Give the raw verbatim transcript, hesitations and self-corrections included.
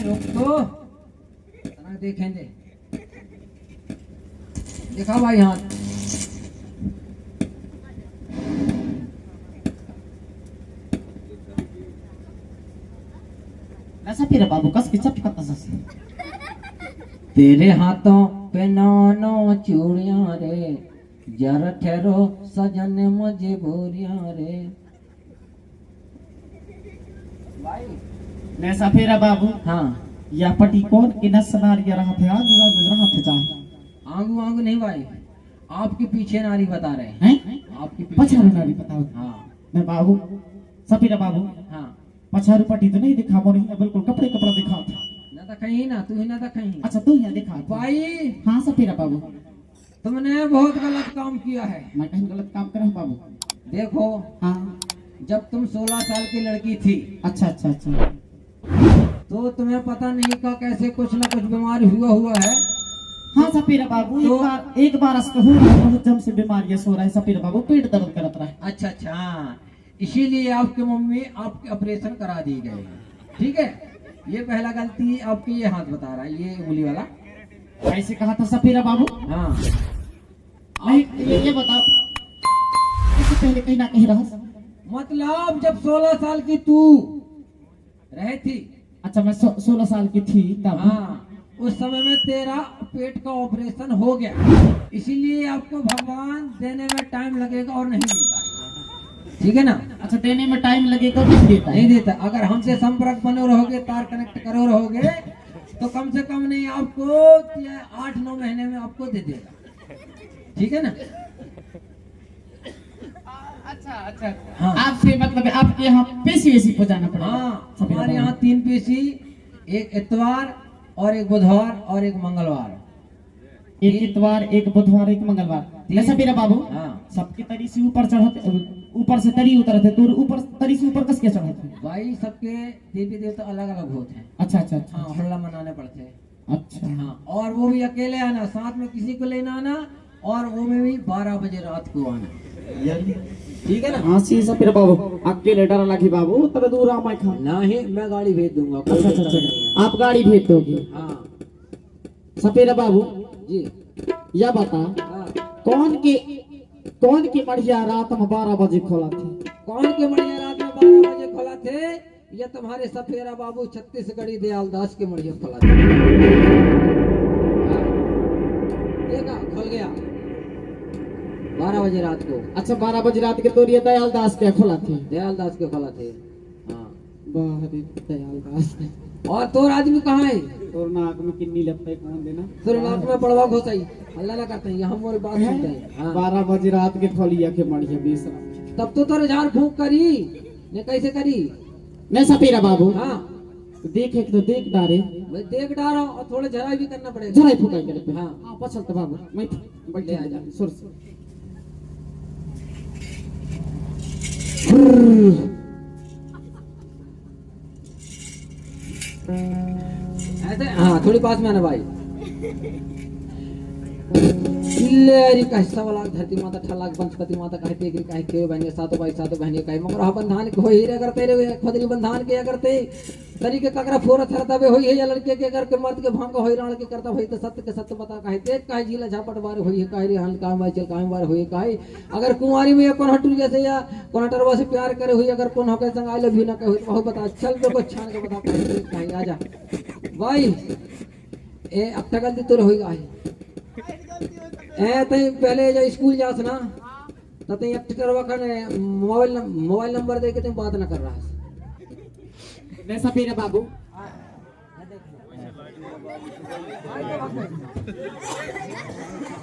तो तना देखें दे। देखा भाई हाथ। नशा पी रहा बाबू, कस के चपकता सस। तेरे हाथों पे नौ नौ चूड़ियां रे, जरा ठहरो सजन मजबूरियां रे। भाई, मैं सफेरा बाबू। हाँ। या पटी कौन के नस नार या रहा थे, आगू आगू रहा थे जा। आगू आगू नहीं भाई, आपके पीछे नारी बता रहे हैं। हैं? आपके पीछे। पछारू नारी बताओ। हाँ। मैं बाबू, सफेरा बाबू। हाँ। पछारू पटी तो नहीं दिखा मोर, बिल्कुल कपड़े कपड़ा दिखा था। ना तो कहीं ना, तू ही ना तो कहीं। अच्छा, तू ही दिखा था। भाई। हाँ, सफेरा बाबू। तुमने बहुत गलत काम किया है। मैं कहीं गलत काम करा हूँ बाबू? देखो, हाँ। जब तुम सोलह साल की लड़की थी, अच्छा, अच्छा, अच्छा। तो तुम्हें पता नहीं का कैसे कुछ ना कुछ बीमारी हुआ हुआ है। हाँ सपेरा बाबू, एक तो बार, एक बार अस तो हो रहा है, बहुत जम से बीमारियां सो रहा है सपेरा बाबू, पेट दर्द करत रहा है। अच्छा, अच्छा, हाँ, इसीलिए आपकी मम्मी आपके ऑपरेशन करा दी गई। ठीक है, ये पहला गलती आपकी, ये हाथ बता रहा है, ये उंगली वाला। ऐसे कहा था सपेरा बाबू। हाँ। नहीं, ये, ये बताओ, इससे पहले कहीं ना कहीं रहा। मतलब जब सोलह साल की तू रहे थी। अच्छा, मैं सो-, सोलह साल की थी तब। हाँ, उस समय में तेरा पेट का ऑपरेशन हो गया, इसीलिए आपको भगवान देने में टाइम लगेगा और नहीं देता। ठीक है ना? अच्छा, देने में टाइम लगेगा, नहीं देता है। नहीं देता। अगर हमसे संपर्क बने रहोगे, तार कनेक्ट करो रहोगे, तो कम से कम नहीं आपको, आठ नौ महीने में आपको दे देगा। ठीक है ना? अच्छा, अच्छा। हाँ। आपसे मतलब आपके यहाँ पेशी वेशी पहुँचाना पड़ेगा? हाँ, सभी हमारे लोगों यहाँ को। तीन पेशी, एक इतवार और एक बुधवार और एक मंगलवार। एक इतवार, एक बुधवार, एक मंगलवार। तीन। ऐसा मेरा बाबू? हाँ। सबके तरी से ऊपर चढ़त, ऊपर से तरी उतरत है, तो ऊपर, तरी से ऊपर कस के चढ़त है? भाई, सबके देवी देवता अलग अलग होते हैं। अच्छा, अच्छा, अच्छा। हाँ, हल्ला मनाने पड़ते हैं। अच्छा। हाँ, और वो भी अकेले आना, साथ में किसी को लेना आना, और वो में भी बारह बजे रात को आना। ठीक है ना? हाँ, सी सपेरा बाबू, अकेले डर लगी बाबू, तब दूर आ मैं खा। नहीं, मैं गाड़ी भेज दूंगा, कोई अच्छा, अच्छा, दिक्कत अच्छा। नहीं है। आप गाड़ी भेज दोगे? हाँ। सपेरा बाबू, जी। या बता, हाँ। कौन के, कौन के मढ़िया रात में बारह बजे खोला थे? कौन के मढ़िया रात में बारह बजे खोला थे? ये तुम्हारे सफेरा बाबू छत्तीसगढ़ी दयाल दास के मढ़िया खोला थे। हाँ। देखा, खुल गया। बारह बजे रात को। अच्छा, बारह बजे रात के तोर ये दयाल दास के खोला थे? दयाल दास के खोला थे। हाँ। बाहरी दयाल दास। और तोर आदमी कहाँ है? तोर नाक में किन्नी लपटे कौन देना? तोर नाक में पड़वा घुसाई। हल्ला ना करते हैं, यहाँ मोर बात सुनते हैं। हाँ। बारह बजे रात के खोलिया के मढ़िया बीस रात। तब तो तोर झाड़ फूंक करी, ने कैसे करी? नहीं सपेरा बाबू। हाँ। देख एक तो देख डारे। मैं देख डारा हूँ और थोड़े झराई भी करना पड़ेगा। झराई फुकाई करे पे। हाँ। हाँ, पछल तो बाबू। मैं बैठ ले आ जा। सुर से। ऐसे, हाँ, थोड़ी पास में आना भाई। ले री कहे सवा लाख धरती माता, अट्ठा लाख वनस्पति माता, कहे तेगरी, कहे के बहनिया, सातों भाई, सातों बहनिया, कहे मगर हाँ बंधान के होई रे अगर तेरे, खुदरी बंधान के अगर ते, तरी के ककरा फोरत हर तबे होई है, या लड़के के अगर के मर्द के भांग होई, राण के करता होई, तो सत्य के सत्य बता, कहे देख, कहे झीला झापट बार होई है, कहे रे हंड काम बार चल काम बार होई, कहे अगर कुंवारी में या कोन्हटुरिया से या कोन्हटरवा से प्यार करे हुई, अगर कोन्हो के संग I love you ना कहे हुई, तो बहुत बता, चल तो को छान के बता, कहे, कहे, आजा। भाई, ए, अब तक गलती तोर होई गई। ए, तई पहले जब स्कूल जास ना, त तई एक टीचरवा का ने मोबाइल नम-, मोबाइल नंबर दे के तई बात ना कर रहा है। मैं सपेरा बाबू।